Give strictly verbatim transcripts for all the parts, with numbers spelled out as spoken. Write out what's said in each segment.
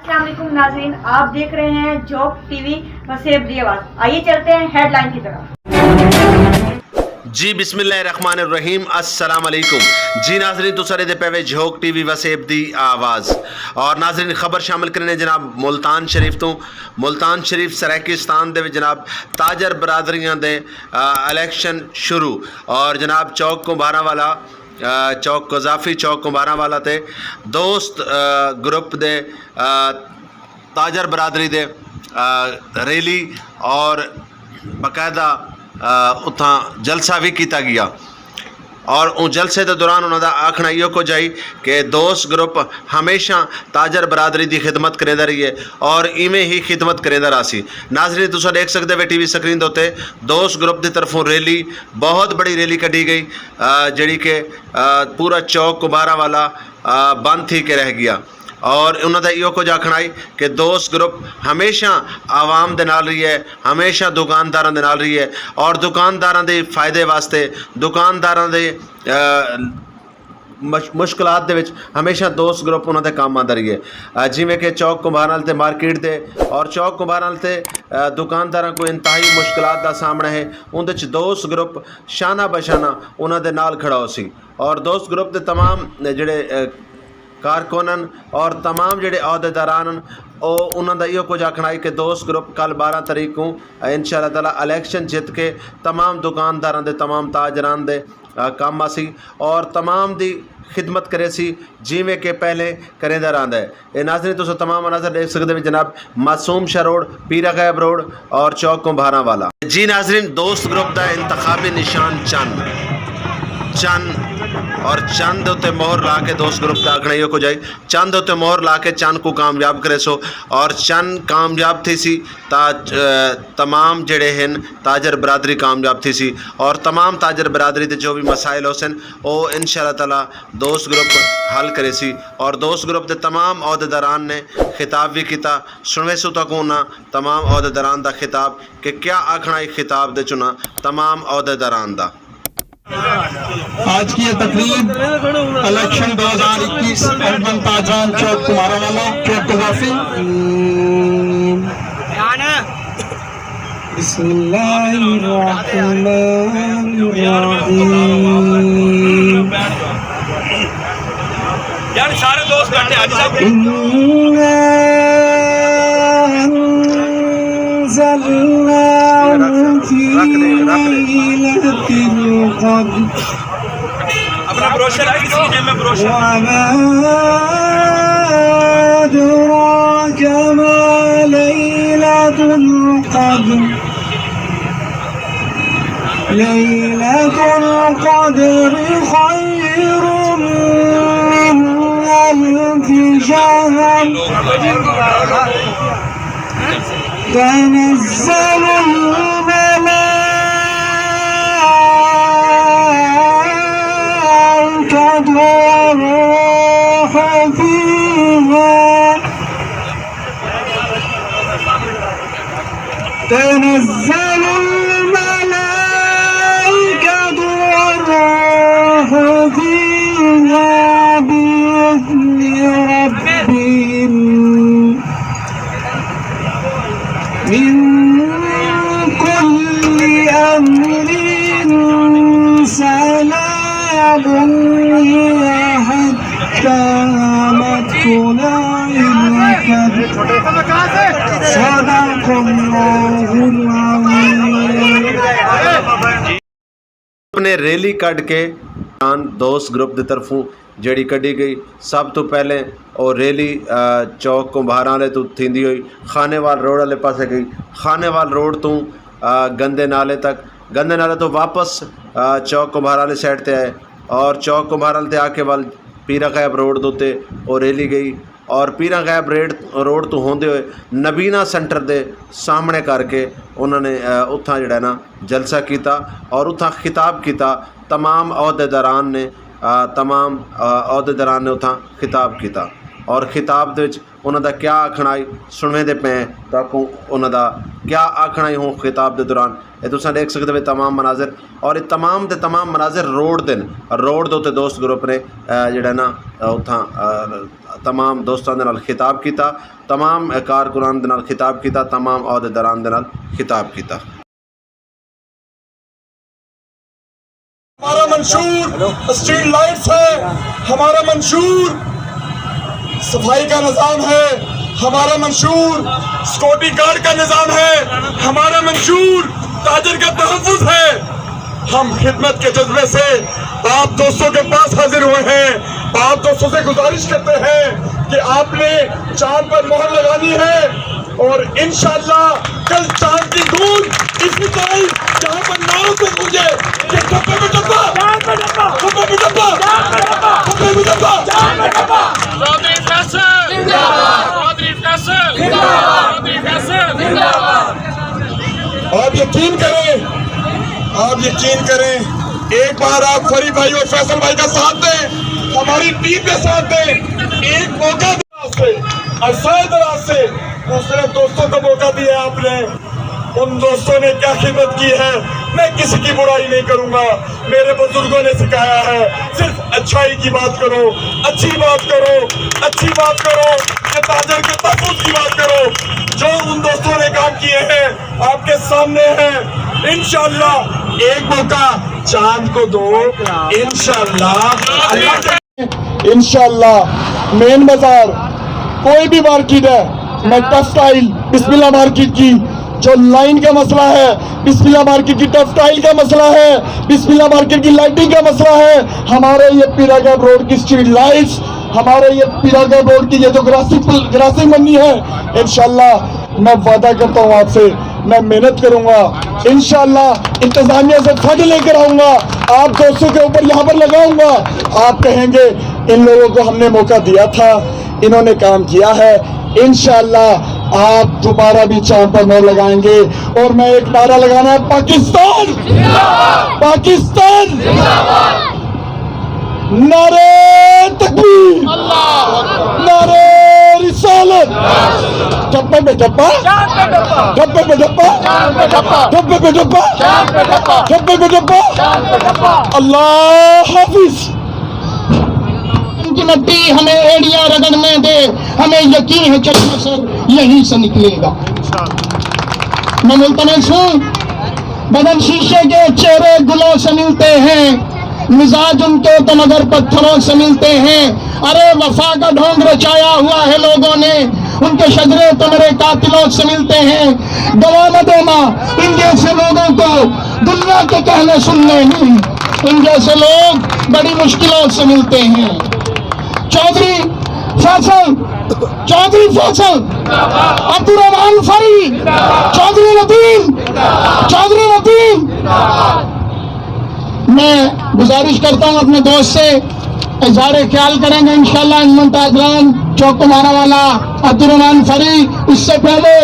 السلام علیکم ناظرین، آپ دیکھ رہے ہیں جھوک ٹی وی وسیب دی آواز۔ آئیے چلتے ہیں ہیڈ لائن کی طرف۔ جی، بسم اللہ الرحمن الرحیم۔ السلام علیکم۔ جی ناظرین، تساں ݙیہدے پئے وے جھوک ٹی وی وسیب دی آواز۔ اور ناظرین، خبر شامل کریندے جناب ملتان شریف توں۔ ملتان شریف سرائیکستان دے وچ جناب تاجر برادریاں دے، آ، الیکشن شروع۔ اور جناب چوک کمبھاراں والا، آ، چوک قذافی چوک کمبھاراں والا تے دوست، آ، گروپ دے، آ، تاجر برادری دے، آ، ریلی اور باقاعدہ، آ، اتھاں جلسہ وی کیتا ڳیا۔ اور اوں جلسے دے دوران انہاں دا آکھݨا ایہو کجھ ہئی کہ دوست گروپ ہمیشہ تاجر برادری دی خدمت کریندا رہیے اور ایویں ہی خدمت کریندا رہسی۔ ناظرین، تساں ݙیکھ سڳدے وے ٹی وی سکرین دے اتے دوست گروپ دی طرفوں ریلی، بہت بڑی ریلی کڈھی ڳئی، آ، جیڑھی کہ، آ، پورا چوک کمبھاراں والا، آ، بند تھی کے رہ ڳیا۔ اور انہاں دا ایہو کجھ آکھݨا ہئی کہ دوست گروپ ہمیشہ عوام دے نال رہیے، ہمیشہ دکانداراں دے نال رہیے اور دکانداراں دے فائدے واسطے، دکانداراں دے، آ، مش-، مشکلات دے وچ ہمیشہ دوست گروپ انہاں دے کم آندا رہیے۔ آ، جیویں کہ چوک کمبھاراں تے مارکیٹ دے اور چوک کمبھاراں تے، آ، دکانداراں کوں انتہائی مشکلات دا سامݨا ہے، اوندے وچ دوست گروپ شانہ بشانہ انہاں دے نال کھڑا ہوسی۔ اور دوست گروپ دے تمام جیڑھے، آ، کارکن ہن اور تمام جیڑھے عہدیداران ہن، او انہاں دا ایہو کجھ آکھݨا ہے کہ دوست گروپ کل بارہ تاریخ کوں، آ، ان شاء اللہ تعالیٰ الیکشن جت کے تمام دکانداراں دے، تمام تاجران دے، آ، کم آسی اور تمام دی خدمت کریسی، جیویں کہ پہلے کریندا رہندا ہے۔ اے ناظرین، تساں تمام مناظر ݙیکھ سڳدے وے جناب، معصوم شاہ روڈ، پیرا غیب روڈ اور چوک کمبھاراں والا۔ جی ناظرین، دوست گروپ دا انتخابی نشان چن، چن اور چن دے اتے مہر لا کے دوست گروپ دا آکھݨا ایہو کجھ ہئی، چن دے اتے مہر لا کے چن کوں کامیاب کریسو اور چن کامیاب تھیسی تاں، آ، تمام جیڑھے ہن تاجر برادری کامیاب تھیسی اور تمام تاجر برادری دے جو وی مسائل ہوسن، او ان شاء اللہ تعالیٰ دوست گروپ حل کریسی۔ اور دوست گروپ دے تمام عہدیداران نے خطاب وی کیتا۔ سݨویسوں تہاکوں انہاں تمام عہدیداران دا خطاب کہ کیا آکھݨا ہے خطاب دے وچ انہاں تمام عہدیداران دا۔ آج کی یہ تقریب الیکشن دو ہزار اکیس اربن تاجران چوک کمارا والا چوک قذافی۔ بسم اللہ الرحمن الرحیم۔ یار سارے دوست بیٹھے حاجی صاحب۔ إنا أنزلناه في ليلة القدر۔ اپنا بروشر ہے کسی کے میں بروشر۔ وما أدراك ما ليلة القدر۔ ليلة القدر خير من ألف شهر۔ تنزل الملائكة والروح فيها۔ تنزل الملائكة والروح فيها بإذن ربهم من كل أمر سلام هي حتى مطلع الفجر۔ صدق الله العظيم۔ اپݨے ریلی کڈھ کے دوست گروپ دی طرفوں جیڑھی کڈھی ڳئی، سب توں پہلے او ریلی، آ، چوک کمبھاراں آلے توں تھیندی ہوئی خانیوال روڈ آلے پاسے ڳئی۔ خانیوال روڈ توں، آ، گندے نالے تک، گندے نالے توں واپس، آ، چوک کمبھاراں آلی سائیڈ تے آئے اور چوک کمبھاراں تے آ کے ول پیرا غیب روڈ دے اتے او ریلی ڳئی۔ اور پیراں غیب ریڈ، روڈ توں ہوندے ہوئے نبینا سینٹر دے سامݨے کر کے انہاں نے، آ، اتھاں جیڑھا نا جلسہ کیتا اور اتھاں خطاب کیتا۔ تمام عہدیداران نے، آ، تمام، آ، عہدیداران نے اتھاں خطاب کیتا اور خطاب دے وچ انہاں دا کیا آکھݨا ہئی سݨویندے پئے ہیں تہاکوں انہاں دا کیا آکھݨا ہئی ہوں خطاب دے دوران۔ اے تساں ݙیکھ سڳدے وے تمام مناظر اور اے تمام دے تمام مناظر روڈ دے ہن۔ روڈ دے اتے دوست گروپ نے، آ، جیڑھا نا، آ، اتھاں، آ، تمام دوستاں دے نال خطاب کیتا، تمام کارکنان دے نال خطاب کیتا، تمام عہدیداران دے نال خطاب کیتا۔ ہمارا منشور اسٹریٹ لائٹس ہے، ہمارا منشور صفائی کا نظام ہے، ہمارا منشور سیکورٹی گارڈ کا نظام ہے، ہمارا منشور تاجر کا تحفظ ہے۔ ہم خدمت کے جذبے سے آپ دوستوں کے پاس حاضر ہوئے ہیں، آپ دوستوں سے گزارش کرتے ہیں کہ آپ نے چاند پر مہر لگانی ہے اور انشاءاللہ کل چاند کی دھن اسی طرح یہاں پر نعروں سے گونجے کہ ٹھپے پہ ٹھپا، ٹھپے پہ ٹھپا، ٹھپے پہ ٹھپا۔ چوہدری فیصل زندہ باد۔ چوہدری فیصل زندہ باد۔ چوہدری فیصل زندہ باد۔ آپ یقین کریں، آپ یقین کریں، ایک بار آپ فری بھائی اور فیصل بھائی کا ساتھ دیں، ہماری ٹیم کا ساتھ دیں۔ ایک موقع دیں۔ سے، عرصہ دراز سے دوسرے دوستوں کو موقع دیا آپ نے، ان دوستوں نے کیا خدمت کی ہے، میں کسی کی برائی نہیں کروں گا۔ میرے بزرگوں نے سکھایا ہے، صرف اچھائی کی بات کرو، اچھی بات کرو، اچھی بات کرو، یہ تاجر کے تحفظ کی بات کرو۔ جو ان دوستوں نے کام کیے ہیں، آپ کے سامنے ہیں۔ انشاءاللہ ایک موقع چاند کو دو، انشاءاللہ اللہ کے انشاءاللہ مین بازار کوئی بھی مارکیٹ ہے، میں ٹیکسٹائل بسم اللہ مارکیٹ کی جو لائن کا مسئلہ ہے، بسم اللہ مارکیٹ کی ٹیکسٹائل کا مسئلہ ہے، بسم اللہ مارکیٹ کی لائٹنگ کا مسئلہ ہے، ہمارے یہ پیراگیب روڈ کی اسٹریٹ لائٹس، ہمارے یہ پیراگیب روڈ کی یہ جو گراسنگ گراسنگ بننی ہے، انشاءاللہ میں وعدہ کرتا ہوں آپ سے، میں محنت کروں گا، انشاءاللہ انتظامیہ سے فنڈ لے کر آؤں گا، آپ دوستوں کے اوپر یہاں پر لگاؤں گا۔ آپ کہیں گے ان لوگوں کو ہم نے موقع دیا تھا، انہوں نے کام کیا ہے۔ انشاءاللہ آپ دوبارہ بھی چاند پر مہر لگائیں گے۔ اور میں ایک نعرہ لگانا ہے، پاکستان، پاکستان، نعرہ تکبیر، نعرہ رسالت، ٹھپے پہ ٹھپا، ٹھپے پہ ٹھپا، ٹھپے پہ ٹھپا، ٹھپے پہ ٹھپا۔ اللہ حافظ۔ ان کی مٹی ہمیں ایڑیاں رگڑنے دے، ہمیں یقین ہے چشمہ سر یہیں سے نکلے گا۔ میں ملتمس ہوں، بدن شیشے کے، چہرے گلوں سے ملتے ہیں، مزاج ان کے تو مگر پتھروں سے ملتے ہیں۔ ارے وفا کا ڈھونگ رچایا ہوا ہے لوگوں نے، ان کے شجرے تو میرے قاتلوں سے ملتے ہیں۔ گواہ نہ دینا ان جیسے لوگوں کو، دنیا کے کہنے سننے نہیں، ان جیسے لوگ بڑی مشکلوں سے ملتے ہیں۔ چوہدری فیصل، چوہدری فیصل، عبدالرحمان فری، چوہدری ندیم، چوہدری ندیم۔ میں گزارش کرتا ہوں اپنے دوست سے، اظہار خیال کریں گے انشاءاللہ انجمن تاجران چوک کمارا والا عبدالرحمان فری۔ اس سے پہلے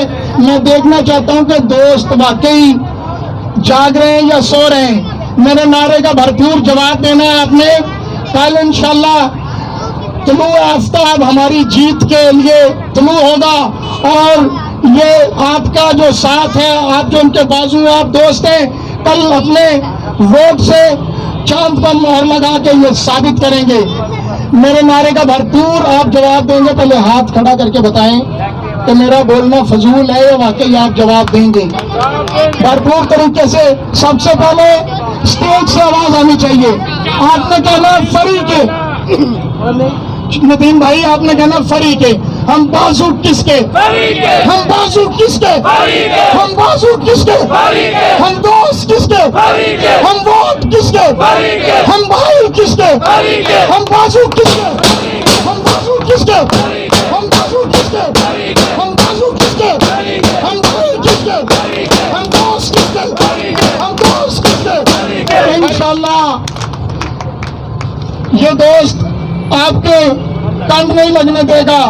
میں دیکھنا چاہتا ہوں کہ دوست واقعی جاگ رہے ہیں یا سو رہے ہیں۔ میرے نعرے کا بھرپور جواب دینا ہے آپ نے۔ کل انشاءاللہ طلوع آفتاب ہماری جیت کے لیے طلوع ہوگا، اور یہ آپ کا جو ساتھ ہے، آپ جو ان کے بازو ہیں، آپ دوست ہیں، کل اپنے ووٹ سے چاند پر مہر لگا کے یہ ثابت کریں گے۔ میرے نعرے کا بھرپور آپ جواب دیں گے، پہلے ہاتھ کھڑا کر کے بتائیں کہ میرا بولنا فضول ہے یا واقعی آپ جواب دیں گے۔ بھرپور طریقے سے سب سے پہلے اسٹیج سے آواز آنی چاہیے۔ آپ نے کہنا ہے فری کے، ندیم بھائی، آپ نے کہنا فری کے، ہم بازو کس کے؟ فری کے۔ ہم بازو کس کے؟ فری کے۔ ہم بازو کس کے؟ فری کے۔ ہم دوست کس کے؟ فری کے۔ ہم ووٹ کس کے؟ فری کے۔ ہم بھائی کس کے؟ فری کے۔ ہم بازو کس کے؟ ہم بازو کس کے؟ ہم بازو کس کے؟ ہم بازو کس کے؟ ہم بھائی کس کے؟ ہم دوست کس کے؟ ہم دوست کس کے؟ انشاءاللہ یہ دوست آپ کے کنڈ نہیں لگنے دے گا۔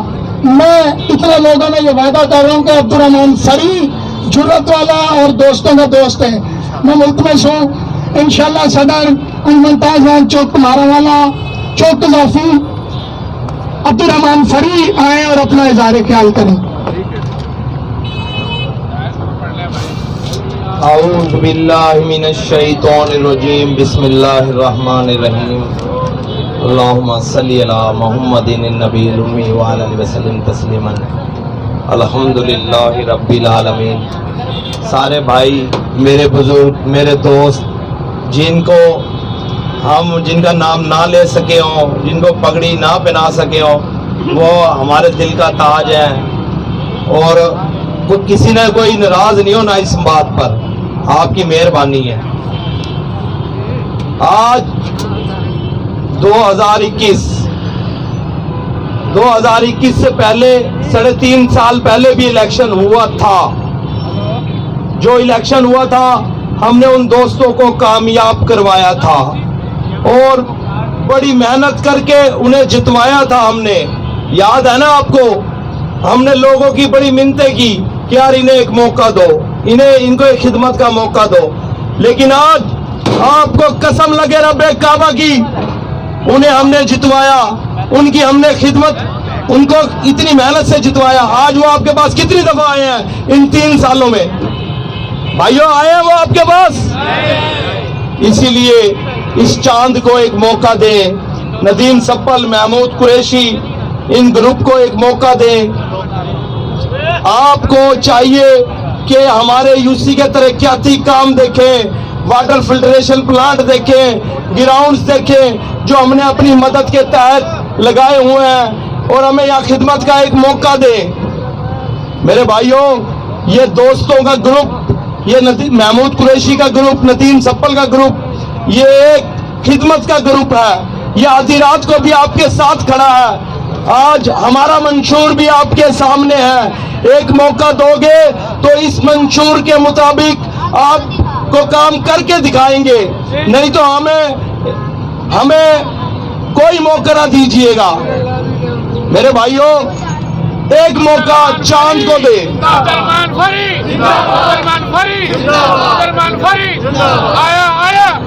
میں اتنے لوگوں میں یہ وعدہ کر رہا ہوں کہ عبدالرحمان فری جرأت والا اور دوستوں کا دوست ہے۔ میں ملتمس ہوں، انشاءاللہ صدر انجمن تاجران چوک کمارا والا، چوک قذافی، عبدالرحمان فری آئیں اور اپنا اظہار خیال کریں۔ اعوذ باللہ من الشیطان الرجیم، بسم اللہ الرحمن الرحیم۔ اللہم صلی علی محمد النبی الامی وعلی آلہ وسلم تسلیما۔ الحمدللہ رب العالمین۔ سارے بھائی، میرے بزرگ، میرے دوست، جن کو ہم، جن کا نام نہ لے سکے ہوں، جن کو پگڑی نہ پہنا سکے ہوں، وہ ہمارے دل کا تاج ہیں۔ اور کو-، کسی نے کوئی ناراض نہیں ہونا اس بات پر، آپ کی مہربانی ہے۔ آج دو ہزار اکیس، دو ہزار اکیس سے پہلے، ساڑھے تین سال پہلے بھی الیکشن ہوا تھا۔ جو الیکشن ہوا تھا، ہم نے ان دوستوں کو کامیاب کروایا تھا اور بڑی محنت کر کے انہیں جتوایا تھا ہم نے۔ یاد ہے نا آپ کو؟ ہم نے لوگوں کی بڑی منتیں کی کہ یار، انہیں ایک موقع دو، انہیں، ان کو ایک خدمت کا موقع دو۔ لیکن آج آپ کو قسم لگے رب کعبہ کی، انہیں ہم نے جتوایا، ان کی ہم نے خدمت، ان کو اتنی محنت سے جتوایا۔ آج وہ آپ کے پاس کتنی دفعہ آئے ہیں ان تین سالوں میں؟ بھائیو، آئے ہیں وہ آپ کے پاس؟ اسی لیے اس چاند کو ایک موقع دیں، ندیم سپل، محمود قریشی، ان گروپ کو ایک موقع دیں۔ آپ کو چاہیے کہ ہمارے یو سی کے ترقیاتی کام دیکھیں، واٹر فلٹریشن پلانٹ دیکھیں، گراؤنڈز دیکھیں، جو ہم نے اپنی مدد کے تحت لگائے ہوئے ہیں، اور ہمیں یہاں خدمت کا ایک موقع دیں۔ میرے بھائیوں، یہ دوستوں کا گروپ، یہ ندی-، محمود قریشی کا گروپ، ندیم سپل کا گروپ، یہ ایک خدمت کا گروپ ہے۔ یہ آدھی رات کو بھی آپ کے ساتھ کھڑا ہے۔ آج ہمارا منشور بھی آپ کے سامنے ہے۔ ایک موقع دو گے تو اس منشور کے مطابق آپ کو کام کر کے دکھائیں گے، نہیں تو ہمیں، ہمیں کوئی موقع نہ دیجیے گا۔ میرے بھائیوں، ایک موقع چاند کو دے۔ Abdul Rahman free, Abdul Rahman free, Abdul Rahman free. آیا، آیا،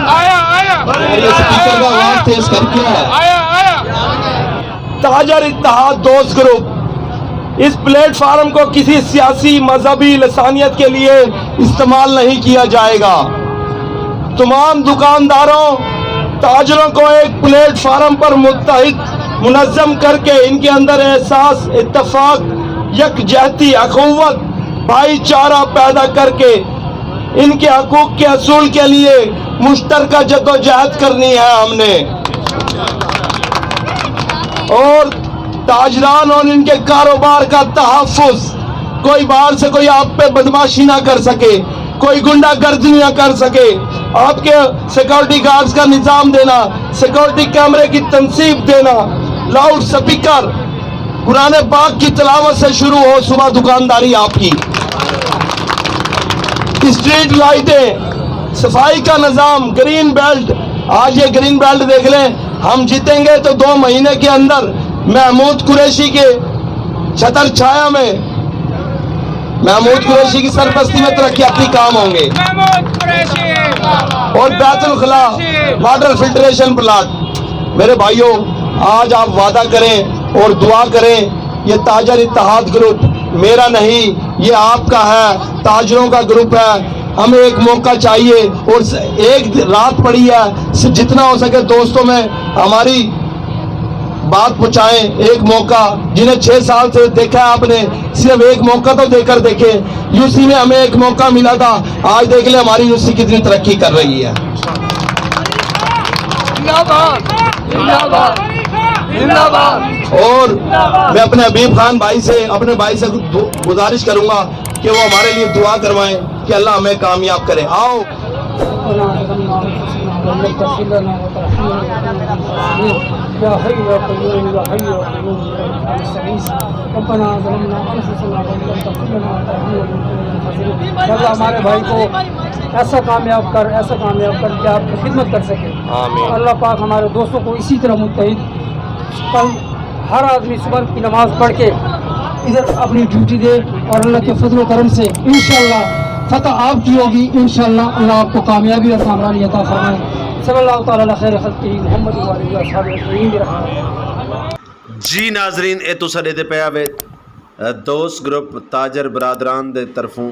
آیا، آیا۔ یہ اسپیکر کا آواز تیز کر کیا ہے؟ آیا، آیا۔ تاجر اتحاد دوست گروپ اس پلیٹ فارم کو کسی سیاسی، مذہبی لسانیت کے لیے استعمال نہیں کیا جائے گا۔ تمام دکانداروں، تاجروں کو ایک پلیٹ فارم پر متحد، منظم کر کے ان کے اندر احساس اتفاق، یکجہتی، اخوت، بھائی چارہ پیدا کر کے ان کے حقوق کے حصول کے لیے مشترکہ جدوجہد کرنی ہے ہم نے۔ اور تاجران اور ان کے کاروبار کا تحفظ، کوئی باہر سے کوئی آپ پہ بدمعاشی نہ کر سکے، کوئی غنڈہ گردی نہ کر سکے۔ آپ کے سیکورٹی گارڈز کا نظام دینا، سیکورٹی کیمرے کی تنصیب دینا، لاؤڈ سپیکر، قرآن پاک کی تلاوت سے شروع ہو صبح دکانداری آپ کی۔ اسٹریٹ لائٹیں، صفائی کا نظام، گرین بیلٹ۔ آج یہ گرین بیلٹ دیکھ لیں، ہم جیتیں گے تو دو مہینے کے اندر محمود قریشی کے چھتر چھایا میں، محمود قریشی کی سرپرستی میں ترقیاتی کام ہوں گے۔ محمود قریشی اور بیت الخلا واٹر فلٹریشن پلانٹ۔ میرے بھائیوں، آج آپ وعدہ کریں اور دعا کریں، یہ تاجر اتحاد گروپ میرا نہیں، یہ آپ کا ہے، تاجروں کا گروپ ہے۔ ہمیں ایک موقع چاہیے اور س-، ایک رات پڑی ہے، س-، جتنا ہو سکے دوستوں میں ہماری بات پہنچائیں۔ ایک موقع، جنہیں چھ سال سے دیکھا ہے آپ نے، صرف ایک موقع تو دے کر دیکھیں۔ یو سی میں ہمیں ایک موقع ملا تھا، آج دیکھ لیں ہماری یو سی کتنی ترقی کر رہی ہے۔ زندہ باد، زندہ باد، زندہ باد۔ اور میں اپنے حبیب خان بھائی سے، اپنے بھائی سے دو-، گزارش کروں گا کہ وہ ہمارے لیے دعا کروائیں کہ اللہ ہمیں کامیاب کرے۔ آؤ۔ ربنا ظلمنا أنفسنا وإن لم تغفر لنا وترحمنا لنكونن من الخاسرين۔ يا حي يا قيوم، يا حي يا قيوم برحمتك نستغيث۔ ربنا ظلمنا أنفسنا وإن لم تغفر لنا وترحمنا لنكونن من الخاسرين۔ اللہ ہمارے بھائی کو ایسا کامیاب کر، ایسا کامیاب کر کہ آپ کی خدمت کر سکے۔ آمین۔ اللہ پاک ہمارے دوستوں کو اسی طرح متحد کر، ہر آدمی صبح کی نماز پڑھ کے ادھر اپنی ڈیوٹی دے اور اللہ کے فضل و کرم سے انشاءاللہ فتح آپ کی ہوگی۔ انشاءاللہ اللہ آپ کو کامیابی اور کامرانی عطا فرمائے۔ صلی اللہ تعالی علی خیر خلقہ محمد وعلی آلہ وصحبہ اجمعین برحمتہ۔ جی ناظرین، اے تساں ݙیہدے پئے ہاوے، اے دوست گروپ تاجر برادران دے طرفوں،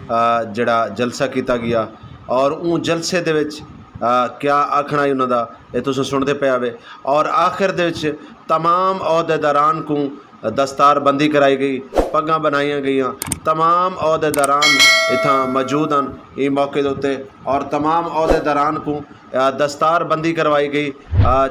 آ، جڑا جلسہ کیتا ڳیا اور اوں جلسے دے وچ، آ، کیا آکھݨا ہئی انہاں دا، اے تساں سݨدے پئے ہوے۔ اور آخر دے وچ تمام عہدیداران کوں دستار بندی کرائی گئی، پگاں بنائیاں گئیاں۔ تمام عہدیداران اتھاں موجود ہن ایں موقع دے اتے، اور تمام عہدیداران کوں، آ، دستار بندی کروائی گئی، آ،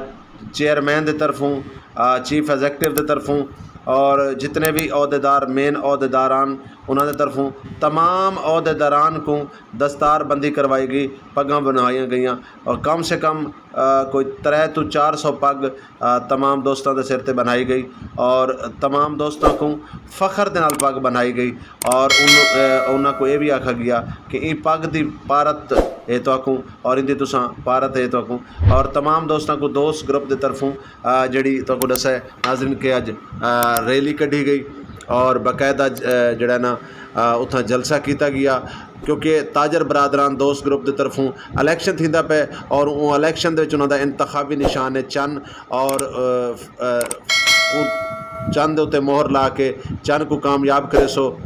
چیئرمین دے طرفوں، آ، چیف ایگزیکٹو دے طرفوں، اور جتنے بھی عہدیدار، مین عہدیداران، انہاں دے طرفوں تمام عہدیداران کوں دستار بندی کروائی گئی، پگاں بنوائیاں گئیاں، اور کم سے کم، آ، کوئی ترے توں چار سو پگ، آ، تمام دوستاں دے سر تے بنائی گئی، اور تمام دوستاں کوں فخر دے نال پگ بنائی گئی، اور ان-، آ، انہاں کوں اے وی آکھا گیا کہ ایں پگ دی پارت ہے تہاکوں، اور ایندی تساں پارت ہے تہاکوں۔ اور تمام دوستاں کوں دوست گروپ دے طرفوں، آ، جڑی تہاکوں ݙسا ہے ناظرین کہ اڄ، آ، ریلی کڈھی گئی اور باقاعدہ، آ، جڑا نا، آ، اتھاں جلسہ کیتا گیا، کیونکہ تاجر برادران دوست گروپ دے طرفوں الیکشن تھیندا پئے، اور اوں الیکشن دے وچ انہاں دا انتخابی نشان ہے چن، اور، آ، آ، اوں چن دے اتے مہر لا کے چن کوں کامیاب کریسو۔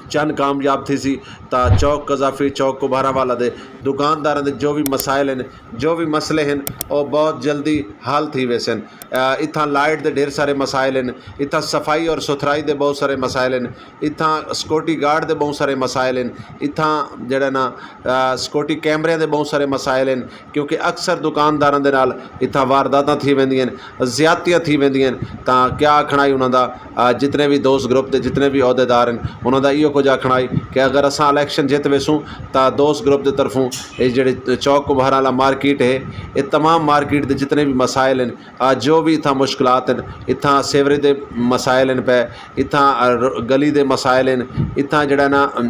چن کامیاب تھیسی تاں چوک قذافی، چوک کبھاراں والا دے دکانداراں دے جو وی مسائل ہن، جو وی مسئلے ہن، او بہت جلدی حل تھی ویسن۔ آ، اتھاں لائٹ دے ڈھیر سارے مسائل ہن، اتھاں صفائی اور ستھرائی دے بہت سارے مسائل ہن، اتھاں سیکورٹی گارڈ دے بہت سارے مسائل ہن، اتھاں جڑا نا، آ، سیکورٹی کیمریاں دے بہت سارے مسائل ہن، کیونکہ اکثر دکانداراں دے نال اتھاں وارداتاں تھی ویندیاں ہن، زیادتیاں تھی ویندیاں ہن، تاں کیا آکھݨا ہئی انہاں دا، آ، جتنے وی دوست گروپ دے جتنے وی عہدیدار ہن، انہاں دا ایہو کجھ آکھݨا ہئی کہ اگر اساں الیکشن جت ویسوں تاں دوست گروپ دے طرفوں اے جڑے چوک کبھاراں والا مارکیٹ ہے، اے تمام مارکیٹ دے جتنے وی مسائل ہن، آ، جو وی اتھاں مشکلات ہن، اتھاں سیوریج دے مسائل ہن پئے، اتھاں، آ، ر-، گلی دے مسائل ہن، اتھاں جڑا نا، ام،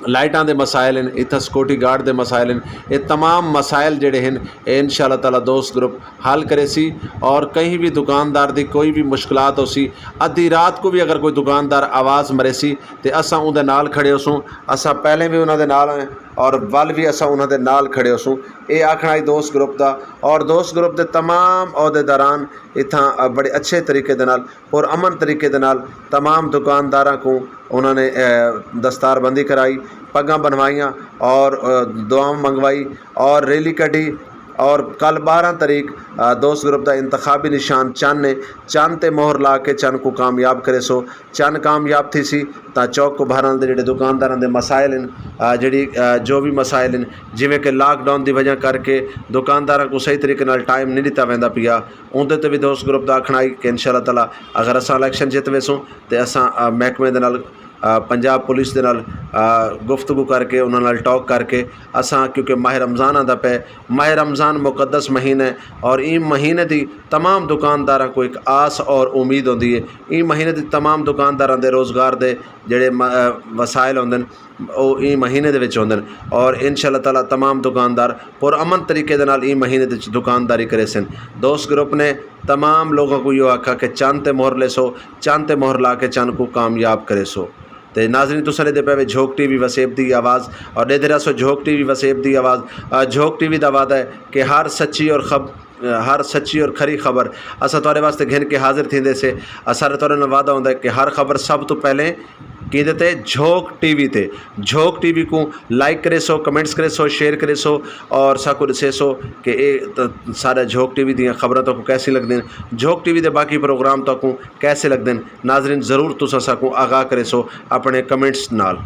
لائٹاں دے مسائل ہن، اتھاں سیکورٹی گارڈ دے مسائل ہن، اے تمام مسائل جڑے ہن، اے ان شاء اللہ تعالیٰ دوست گروپ حل کریسی، اور کہیں وی دکاندار دی کوئی وی مشکلات ہوسی، ادھی رات کوں وی اگر کوئی دکاندار آواز مریسی تے اساں اوندے نال کھڑے ہوسوں۔ اساں پہلے وی انہاں دے نال ہیں اور ول وی اساں انہاں دے نال کھڑے ہوسوں۔ اے آکھݨا ہئی دوست گروپ دا، اور دوست گروپ دے تمام عہدیداران اتھاں، آ، بڑے اچھے طریقے دے نال، پر امن طریقے دے نال تمام دکانداراں کوں انہاں نے، آ، دستار بندی کرائی، پگاں بنوائیاں اور، آ، دعاواں منگوائی اور ریلی کڈھی، اور کل بارہ تاریخ، آ، دوست گروپ دا انتخابی نشان چن ہے، چن تے مہر لا کے چن کوں کامیاب کریسو۔ چن کامیاب تھیسی تاں چوک کبھاراں دے جڑے دکانداراں دے مسائل ہن، آ، جڑی، آ، جو وی مسائل ہن، جیویں کہ لاک ڈاؤن دی وجہ کر کے دکانداراں کوں صحیح طریقے نال ٹائم نہیں ݙتا ویندا پیا، اوندے تے وی دوست گروپ دا آکھݨا ہئی کہ ان شاء اللہ تعالیٰ اگر اساں الیکشن جت ویسوں تے اساں، آ، محکمے دے نال، آ، پنجاب پولیس دے نال، آ، گفتگو کر کے، انہاں نال ٹاک کر کے، اساں، کیونکہ ماہ رمضان آندا پئے، ماہ رمضان مقدس مہینہ ہے، اور ایں مہینے دی تمام دکانداراں کوں ایک آس اور امید ہوندی ہے۔ ایں مہینے دی تمام دکانداراں دے روزگار دے جڑے م-، آ، وسائل ہوندن، او ایں مہینے دے وچ ہوندن، اور ان شاء اللہ تعالیٰ تمام دکاندار پر امن طریقے دے نال ایں مہینے دے وچ دکانداری کریسن۔ دوست گروپ نے تمام لوگاں کوں ایہو آکھا کہ چن تے مہر لیسو، چن تے مہر لا کے چن کوں کامیاب کریسو۔ تے ناظرین، تساں ݙیہدے پئے وے جھوک ٹی وی وسیب دی آواز، اور ݙیہدے رہسو جھوک ٹی وی وسیب دی آواز۔ آ، جھوک ٹی وی دا وعدہ ہے کہ ہر سچی اور خب-، ہر سچی اور کھری خبر اساں تہاݙے واسطے گھن کے حاضر تھیندے سے۔ اساݙا تہاݙے نال وعدہ ہوندا ہے کہ ہر خبر سب توں پہلے کیندے تے؟ جھوک ٹی وی تے۔ جھوک ٹی وی کوں لائک کریسو، کمنٹس کریسو، شیئر کریسو، اور ساکوں ݙسیسو کہ اے ت-، ساݙا جھوک ٹی وی دیاں خبراں تہاکوں کیسے لڳدین، جھوک ٹی وی دے باقی پروگرام تہاکوں کیسے لڳدن۔ ناظرین، ضرور تساں ساکوں آگاہ کریسو اپݨے کمنٹس نال۔